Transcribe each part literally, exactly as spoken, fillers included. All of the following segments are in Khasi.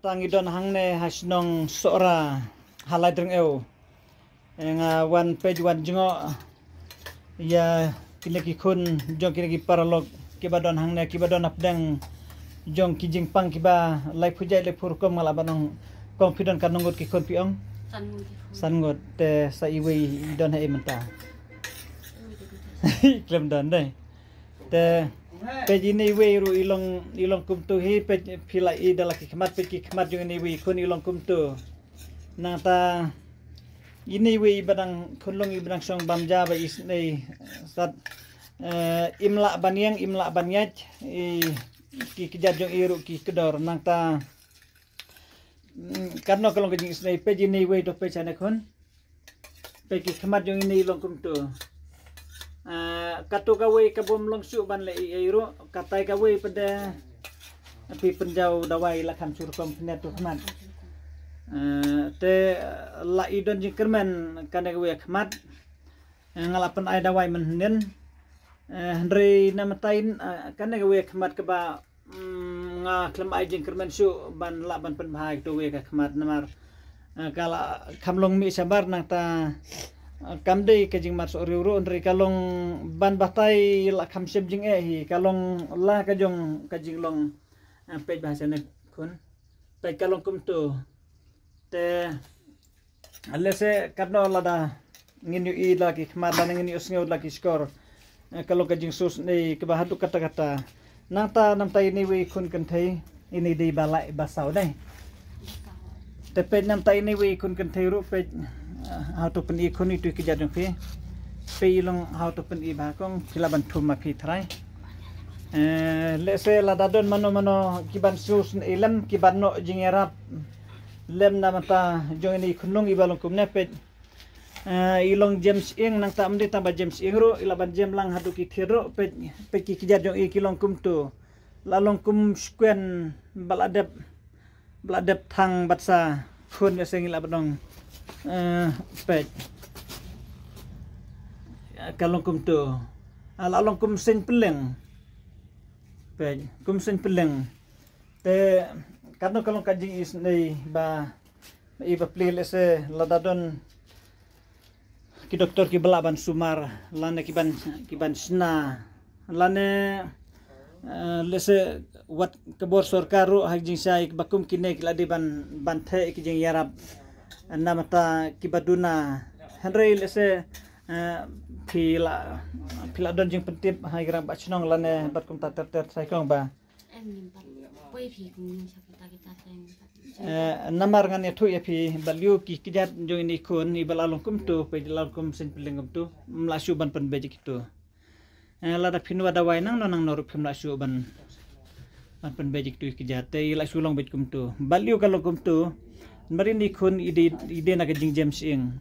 Tang i don hangne ha shnong Sohra, ha Laitdryngew. Nga wan peit wan jngoh ïa kine ki khun jong kine ki paralok kiba don hangne, kiba don hapdeng jong ki jingpang kiba laiphew jait laiphew rukom, nga lah ban ong. Kong, phi don katno ngut ki khun phi ong? San ngut ki khun. San ngut. Te sa iwei i don haei mynta? Khlem don de. Te peit ine iwei ruh i long, i long kumto hi, peit phi lah i da la ki khmat, peit ki khmat jong ine iwei i khun i long kumto. Nangta ine iwei iba dang khunlung iba dang shong bam ja ba isynei sat, eh, im lah ban ïeng, im lah ban ïaid, i, ki kjat jong i ruh ki kdor. Nangta, mm, katno ka long ka jingisynei, peit ine iwei to, peit shane khun. Peit ki khmat jong ine i long kumto. Ah, kato kawei ka bym long shuh ban leh ei ei ruh, katai kawei pat de phi pynjaw dawai la kham shuh rukom pynïaid to khmat. Ah, te la i don jingkyrmen kane kawei khmat. Eh, nga la pyn-ai dawai mynhynnin. Eh, hynrei namar ta in, eh, kane kawei khmat kaba, mm, nga khlem ai jingkyrmen shuh ban lah ban pynbha ïa kawei ka khmat namar, eh, ka la kham long mih shabar nangta, eh, kam dei ka jingmat soh riewruh, hynrei ka long ban batai la kham shem jingeh hi, ka long la ka jong ka jinglong, eh, peit ba shane khun. Peit ka long kumto. Te lehse katno lada ngin ïohi la ki khmat, lada ngin ïohsngew la ki shkor, eh, ka long ka jingsngewsynei kaba haduh katta katta. Nangta namta ine iwei i khun kynthei, ine i dei ba lai ba saw dei. Te peit namta ine iwei i khun kynthei ruh peit, eh, hato pyni khun itu i kjat jong phi. Peit i long hato pyni ba kong, phi lah ban thum ma phi trai. Eh, lehse lada don mano mano kiban sngewsynei lem, kiban noh jingïarap lem na bynta jong ine i khunlung iba long kumne, peit. Eh, i long jem shyieng, nangta ym dei tang ba jem shyieng ruh, i lah ban jem lang haduh ki thied ruh, peit, peit ki kjat jong i ki long kumto. La long kum skuen ba la dep, ba la dep thang bad sa khun, ïa se ngi lah ban ong. Eh, peit. Ka long kumto. Ah, la long kum seiñ pylleng. Peit, kum seiñ pylleng. Te katno ka long ka jingisynei ba, i ba plie, lehse lada don ki doktor kiba lah ban sumar, lane kiban, kiban shna, lane, eh, lehse wat ka bor sorkar ruh ha ki jingshai kiba kum kine ki la dei ban, ban theh ki jingïarap na bynta kiba duna. Hynrei lehse, eh, phi la, phi la don jingpyntip ha ki rangbah shnong lane bad kumta ter ter, sai kong ba. Em, ngim pat poi phi kum ngim sha kita kita teng. Eh, namar ngan ïathuh ïa phi, balei ki kjat jong ine i khun iba la long kumto, peit, la long kum seiñ pylleng kumto, ym lah shuh ban pynbeit ïa kito. Eh, lada phin wad dawai nangno nangno ruh phim lah shuh ban, ban pynbeit ïa kito ki kjat, te i lah shuh long beit kumto. Balei ka long kumto? Namar ine i khun i dei, i dei na ka jingjem shyieng.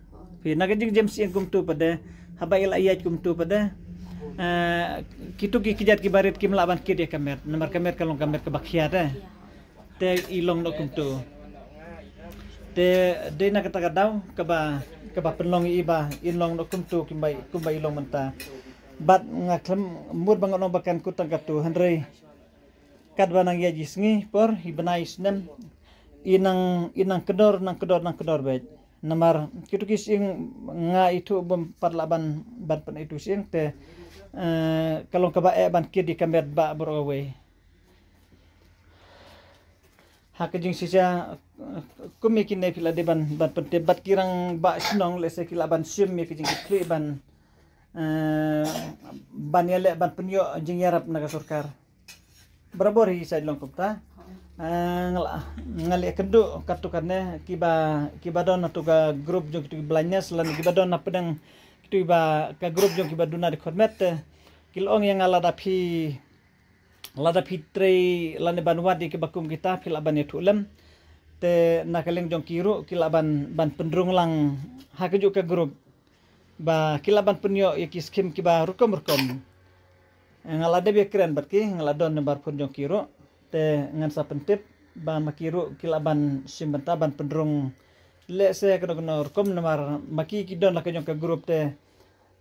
Phi, na ka jingjem shyieng kumto pat de, haba i la ïaid kumto pat de, eh, kito ki kjat kiba rit kim lah ban kit ïa ka met, namar ka met ka long ka met kaba khia te. Te i long noh kumto. Te dei na kata ka daw kaba, kaba pynlong ïa i ba in long noh kumto, kumba, kumba i long mynta. Bad nga khlem mut ba ngan ong ba kan kut tang katto, hynrei katba nang ïaid i sngi por, i bnai, i snem, i nang, i nang kdor, nang kdor, nang kdor beit. Namar kito ki shyieng nga ithuh bym pat lah ban, ban pyn-i tu shyieng te, eh, ka long kaba eh ban kit ïa ka met ba baroh kawei. Ha ka jingshisha, eh, kum ïa kine phi la dei ban, ban pyntip bad ki rangbah shnong, lehse ki lah ban shim ïa ka jingkitkhlieh ban, eh, ban ïaleh ban pynïoh jingïarap na ka sorkar. Barabor hi sa long kumta. Eh, nga la, nga la ïakynduh katto katne kiba, kiba don hato ka group jong kito ki blindness lane kiba don hapdeng kito kiba, ka group jong kiba duna dkhot met, eh, ki la ong ïa nga lada phi, lada phi trei lane ban wad ïa kiba kum kita phi lah ban ïathuh lem. Te na ka liang jong ki ruh ki lah ban, ban pynrung lang ha kajuh ka group ba ki lah ban pynïoh ïa ki skim kiba rukom rukom. Eh, nga la dep ïakren bad ki, nga la don number phone jong ki ruh. Te ngan sa pyntip ba ma ki ruh ki lah ban shim bynta ban pynrung, lehse kano kano rukom, namar ma ki ki don la ka jong ka group te,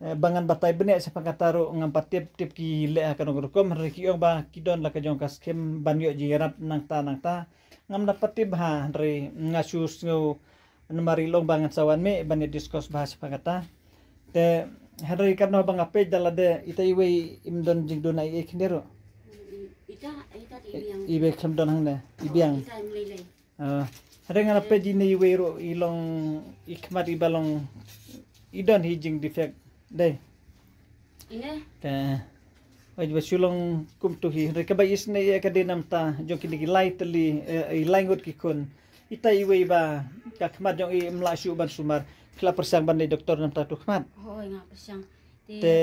eh, ba ngan batai bniah shaphang kata ruh ngam pat tip, tip ki leh ha kano kano rukom, hynrei ki ong ba ki don la ka jong ka skim ban ïoh jingïarap nangta nangta. Ngam da pati bha hynrei nga shu sngew namar i long ba ngan sa wan mih ban ïa discuss bha shaphang kata. Te hynrei katno ba nga peit da lade ita iwei im don jingduna i khyndiat ruh. Ita, ita te i biang. Iwei khlem don hangne, i biang. Ita im lei lei. Ah, hynrei nga la peit ine iwei ruh i long i khmat i ba long i don hi jing defect. Dei. Ine? Te oi ba shu long kumtu hi. Hynrei kaba isynei ïa ka dei namta jong kine ki lai tylli, eh, i lai ngut ki khun. Ita iwei ba ka khmat jong i im lah shuh ban sumar. Phi la pyrshang ban leit doktor namta tu khmat. Hooid nga pyrshang. Te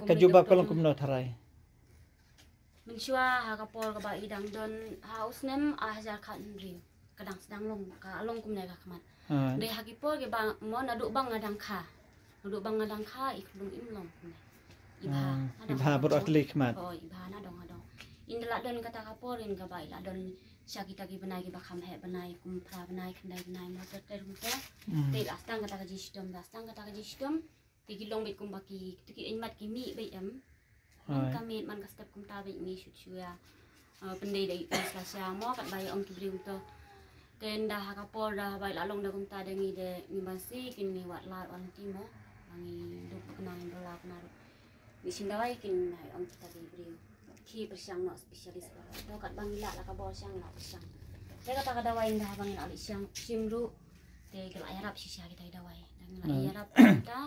ka jubab ka long kumno tharai? Mynshuwa ha ka por kaba i dang don ha u snem ar hajar khathynriew ka dang sdang long, ka long kumne ka khmat. Hooid. Dei ha ki por kiba mo naduh ba nga dang kha. Naduh ba nga dang kha i khlung im long kumne. I bha. Ah, na i dong bha ha bor dong. Atli khmat. Oh, i bha na dong ha dong. In da la don kata ka por in kaba i la don sha kita ki bnai kiba kham heh bnai kum phra bnai khyndai bnai mo ter ter mo ter. Hmm. Te la sdang kata ka jingshitom, la sdang kata ka jingshitom. Te ki long beit kumba ki, te ki ïeng mat ki mih beit em. Man ka miet man ka step kumta beit ngi shu shu ïa. Uh, pyndei da i sla sha mo katba ïa ong ki briew to. Te nda ha ka por da haba i la long da kumta da ngi de ngi ban si kin ngi wat lad wan ti mo. Ba ngi duk kna ngi dola kna ruh. Ngi shim dawai kin nai ong kita ki briew. Ki pyrshang noh specialist ba. To katba ngi lah la ka bor shang la pyrshang. Te kata ka dawai nda haba ngi la leit shang shim ruh. Te ki la ïarap shisha kita ki dawai. Da ngi la ïarap kita.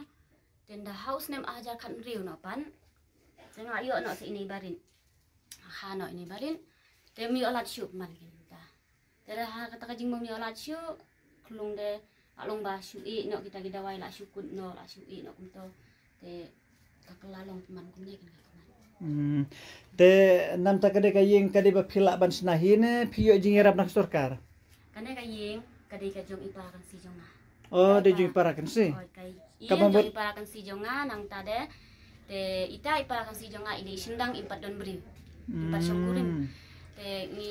Te nda ha u snem ar hajar khathynriew noh pat. Te nga ïoh noh sa ine i barit. Ha noh ine i barit. Te ym ïoh lad shuh man kin ta. Te da ha kata ka jingmut ym ïoh lad shuh. Khlung de la long ba shu ïeh noh kita ki dawai la shu kut noh la shu ïeh noh kumto. Te ka kylla long pynban kumne kin ka khmat. Hmm. Te namta ka dei ka ïing ka dei ba phi lah ban shna hi ne phi ïoh jingïarap na ka sorkar? Kane ka ïing ka dei ka jong i para kan si jong nga. Oh, dei jong i para kan si. Oh, ka ïing jong i para kan si jong nga nangta de. Te ita i para kan si jong nga i dei i shynrang i pat don briew. I pat shong kurim. Hmm. Te ngi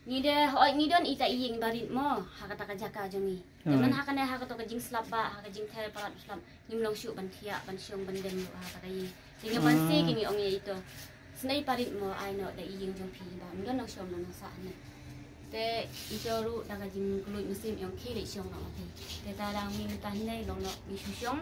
ngi de hoi ngi don ita i ïing barit mo ha kata ka jaka jong ngi. Te man ha kane ha kato ka jingslap ba ha ka jingther palat slap. Ngim long shuh ban thiah ban shong ban dem ruh ha kata ka ïing. Te ngi ban si ki ngi ong ïa ito. Snei parit mo ai noh da i ïing jong phi ba ym don nongshong nongsa ne. Te ito ruh da ka jingkylluid mynsiem ïong ki leit shong noh phi. Te ta dang mi mynta ne long noh mi shu shong.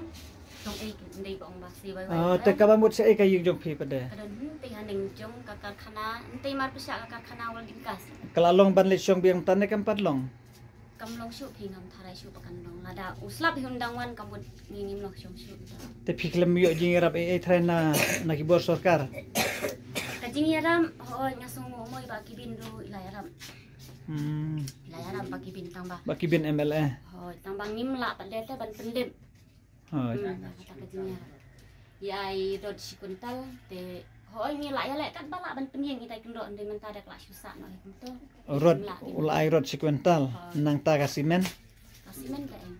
Shong ei ki ndei ba ong ba si bai bai. Ah, te kaba mut sa ei ka ïing jong phi pat de. Ka don hynte haneng jong ka karkhana hynte mar pisa ka karkhana welding cast. Ka la long ban leit shong biang tan ne kam pat long. Kam long shuh phi ngam tharai shuh ba kan long lada u slap hi un dang wan ka mut ngi ngim long shong shuh. Te phi khlem ïoh jingïarap ei ei tharai na na ki bor sorkar. Ka jingïarap hoi nga sngew mo i ba ki bin ruh i la ïarap. Hmm. I la ïarap ba ki bin tang ba. Ba ki bin M L A. Hoi tang ba ngim lah pat de te ban pyndep. Hoi. Hmm, kata ka jingïarap. Ïa i rod shi kwintal te hoi ngi lah ïa leh kat ba lah ban pynïeng ita i kynroh ndei mynta da ka lah shu sah noh hi kumto. Rod u la ai rod shi kwintal nangta ka simen. Ka simen ka em.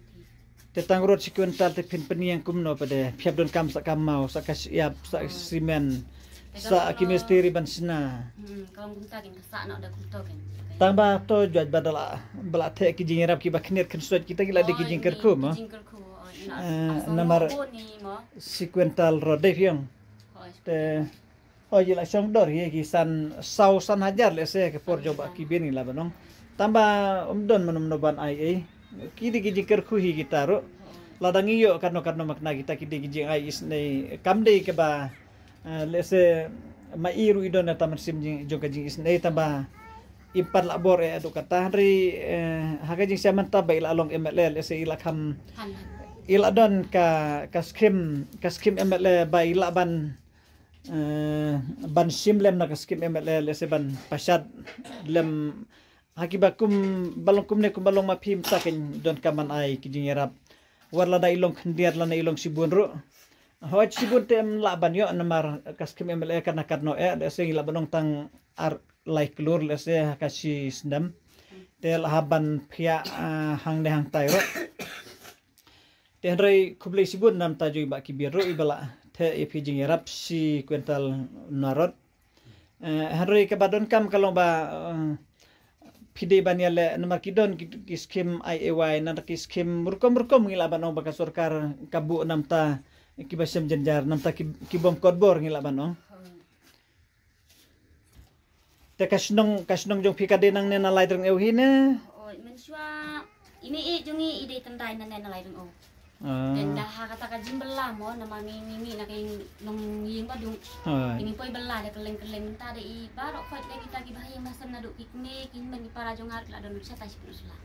Te tang rod shi kwintal te phin pynïeng kumno pat de phi hap donkam sa ka maw sa ka shyiap sa simen sa ki mistri ban shna. Hmm, ka long kumta kin ka sah noh da kumto kin. Tang ba to jwat ba da la ba la theh ki jingïarap ki ba khyndiat khynsuit kita ki la dei ki jingkyrkhu mo. Ki jingkyrkhu. Namar shi kwintal rod dei phi ong. Te hoi ji la shong dor hi ki san saw san hajar lehse ka por jong ba ki bin ngi la ban ong. Tang ba ym don mano mano ban ai ei. Ki dei ki jingkyrkhu hi kita ruh. Lada ngi ïoh katno katno ma kane kita ki dei ki jingai isynei kam dei kaba lehse ma i ruh i don na ta mynsiem jong ka jingisynei tang ba im pat lah bor eh haduh katta hynrei ha ka jingshem mynta ba i la long M L A lehse i la kham i la don ka ka skim ka skim M L A ba i la ban ban shim lem na ka skim M L A lehse ban pashat lem ha kiba kum ba long kumne kum ba long ma phim ta kin donkam ban ai ki jingïarap. Wat lada i long khyndiat lane i long shibun ruh. Hoi shibun te em lah ban ïoh namar ka skim M L A katno katno eh lehse i lah ban ong tang ar lai klur lehse ha ka shi snem. Te lah ban phiah hangne hangtai ruh. Te hynrei khublei shibun namta jong i ba ki bin ruh i ba lah theh ïa phi jingïarap shi kwintal na rod. Hynrei kaba donkam ka long ba phi dei ban ïaleh namar ki don ki skim I A Y na ki skim rukom rukom ngi lah ban ong ba ka sorkar ka buh namta kiba shem jynjar namta ki bym kot bor ngi lah ban ong. Te ka shnong, ka shnong jong phi ka dei nangne na Laitdyngew hi ne? Oi, mynshuwa ine i jong i i dei tyndai nangne na Laitdyngew. Ah. Te nda ha kata ka jingbylla mo, namar mi mi mi na ka ïing nongïing ba dung. Oi. Ine poi bylla da kylleng kylleng, mynta da i baroh khoit da kita ki bahaïing bahasem naduh ki kmie ki hynmen ki para jong nga ruh ki la don shatai shiphew sla.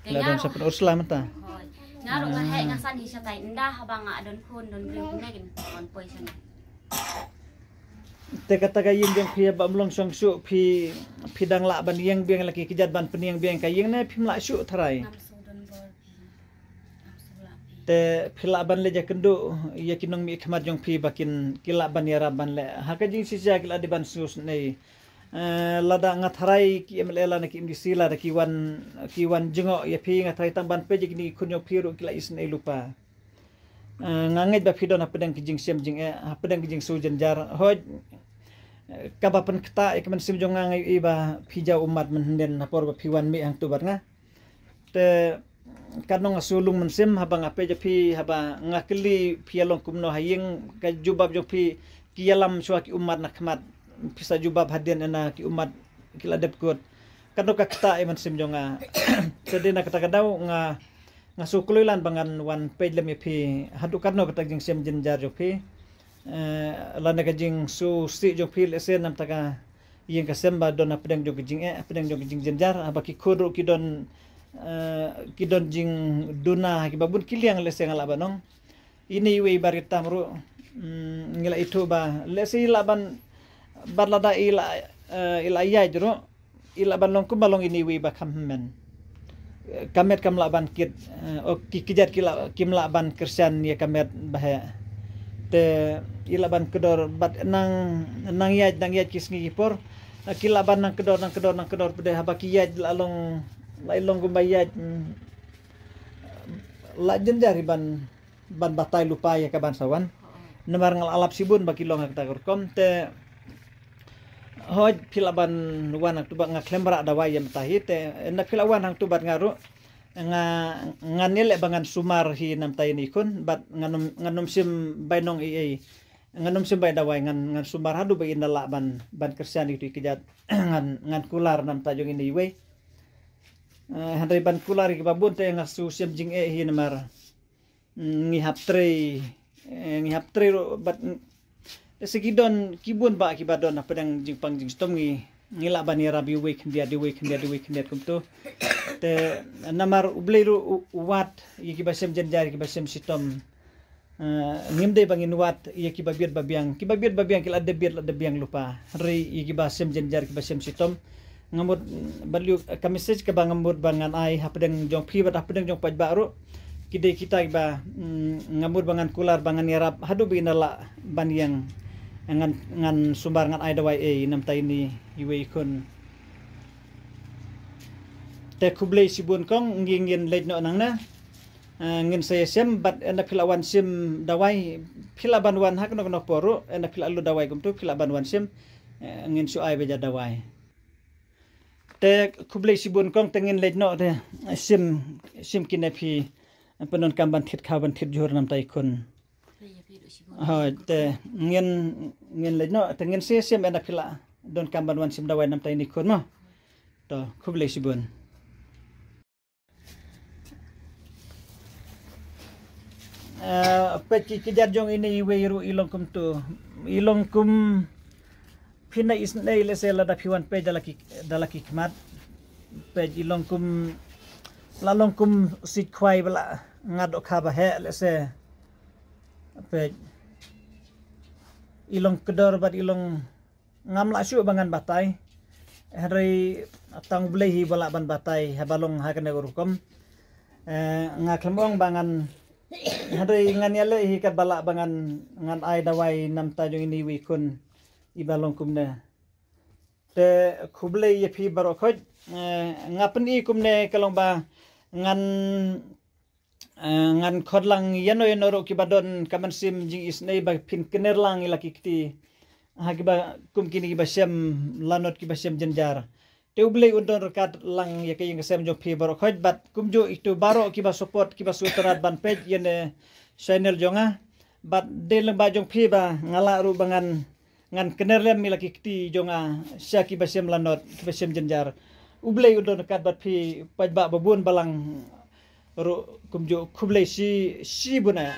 Ki la don shatai shiphew sla mynta. Hooid. Nga ruh nga heh nga san hi shatai, ynda haba nga don khun don briew kumne kin wan poi shane. Te kata ka ïing jong phi haba ym long shong shuh phi, phi dang lah ban ïeng biang la ki kjat ban pynïeng biang ka ïing ne phim lah shuh tharai? Ngam shu don bor phi. Ngam shu lah phi. Te phi lah ban leit ïakynduh ïa ki nongmihkhmat jong phi ba kin, ki lah ban ïarap ban leh. Ha ka jingshisha ki lah dei ban sngewsynei. Eh, lada nga tharai ki M L A lane ki M D C lada ki wan, ki wan jngoh ïa phi, nga tharai tang ban peit ïa kine ki khun jong phi ruh ki la isynei lypa. Eh, nga ngeit ba phi don hapdeng ki jingshem jingeh, hapdeng ki jingsngew jynjar. Hooid, eh, kaba pynkta ïa ka mynsiem jong nga, nga ïohi ba phi jaw ummat mynhynnin ha por ba phi wan mih hangto bad nga. Te katno nga shu lung mynsiem haba nga peit ïa phi, haba nga kylli phi ïa long kumno ha ïing, ka jubab jong phi, ki ïalam shuwa ki ummat na khmat, phi sa jubab hadien ena ki ummat ki la dep kut. Katno ka kta ïa mynsiem jong nga. Te dei na kata ka daw nga, nga shu kloi lan ba ngan wan peit lem ïa phi haduh katno kata ka jingshem jynjar jong phi. Eh, lane ka jingsngewsih jong phi lehse namta ka ïing ka sem ba don hapdeng jong ka jingeh, hapdeng jong ka jingjynjar, haba ki khun ruh ki don, eh, ki don jingduna ha kiba bun ki liang lehse nga lah ban ong. Ine iwei i Bah Ritam ruh, mm, ngi la ithuh ba lehse i lah ban, bad lada i lah, eh, i lah ïaid ruh, i lah ban long kumba long ine iwei i Bah Kham Hynmen. Eh, ka met kam lah ban kit, eh, o ki kjat ki lah, kim lah ban kyrshan ïa ka met ba heh. Te i lah ban kdor bad nang, nang ïaid, nang ïaid ki sngi ki por. Eh, ki lah ban nang kdor, nang kdor, nang kdor, pdeng haba ki ïaid lah long, lah long kumba ïaid, mm, lah jynjar hi ban ban batai lypa ïa ka ban sa wan. Namar nga la lap shibun ba ki long ha kata ka rukom te. Hooid phi lah ban wan hangto bad nga khlem rah dawai ïa mynta hi te. Ynda phi lah wan hangto bad nga ruh nga, ngan ïaleh ba ngan sumar hi namta ïa ine i khun bad ngan ym, ngan ym shim bai nong ei ei. Ngan ym shim bai dawai, ngan, ngan sumar haduh ba in da lah ban, ban kyrshan ïa kito ki kjat. Ngan, ngan kular namta jong ine iwei. Eh, hynrei ban kular ïa kiba bun te nga shu shem jingeh hi namar ngi hap trei, eh, ngi hap trei ruh bad, mm, lehse ki don, ki bun bah kiba don hapdeng jingpang jingshitom ngi, ngi lah ban ïarap iwei khyndiat, iwei khyndiat, iwei khyndiat kumto. Te namar U Blei ruh u, u wad ïa kiba shem jynjar, ïa kiba shem shitom. Eh, ngim dei ba ngin wad ïa kiba bieit ba biang, kiba bieit ba biang ki la dep bieit la dep biang lypa. Hynrei ïa kiba shem jynjar, kiba shem shitom. Nga mut, mm, balei ka message kaba nga mut ba ngan ai hapdeng jong phi bad hapdeng jong paidbah ruh. Ki dei kita kiba, mm, nga mut ba ngan kular ba ngan ïarap haduh ba in da lah ban ïeng. Ngan, ngan sumar ngan ai dawai ei namta ine iwei i khun. Te khublei shibun kong, ngi ngin leit noh nangne. Eh, ngin sa ïashem bad ynda phi lah wan shim dawai, phi lah ban wan ha kano kano por ruh, ynda phi lah lut dawai kumto phi lah ban wan shim. Eh, ngin shu ai beit ïa dawai. Te khublei shibun kong, te ngin leit noh te shim, shim kine phi pyndonkam ban thied khaw ban thied jhur namta i khun. Hooid te ngin, ngin leit noh te ngin sa ïashem ynda phi lah donkam ban wan shim dawai namta ine i khun mo. To khublei shibun. Eh, peit ki kjat jong ine iwei ruh i long kumto. I long kum phin ïa isynei lehse lada phi wan peit da la ki, da la ki khmat. Peit i long kum, la long kum siej khwai ba la ngat dohkha ba heh lehse. Peit i long kdor bad i long ngam lah shuh ba ngan batai. Hynrei tang U Blei hi ba lah ban batai haba long ha kane ka rukom. Eh, nga khlem ong ba ngan, hynrei ngan ïaleh hi katba lah ba ngan, ngan ai dawai namta jong ine iwei i khun iba long kumne. Te khublei ïa phi baroh khoit. Eh, nga pyni kumne ka long ba ngan, eh, ngan khot lang ïano ïano ruh kiba don ka mynsiem jingisynei ba phin kner lang ïa la ki kti ha kiba kum kine kiba shem lanot kiba shem jynjar. Te U Blei un don ryngkat lang ïa ka ïing ka sem jong phi baroh khoit bad kumjuh ito baroh kiba support kiba sngewtynnat ban peit ïa ine channel jong nga. Bad dei lyngba jong phi ba nga lah ruh ba ngan, Ngan kner lem ïa la ki kti jong nga sha ki ba shem lanot, ki ba shem jynjar. U Blei un don ryngkat bad phi paidbah ba bun balang ruh kumjuh, khublei shi, shi bun eh.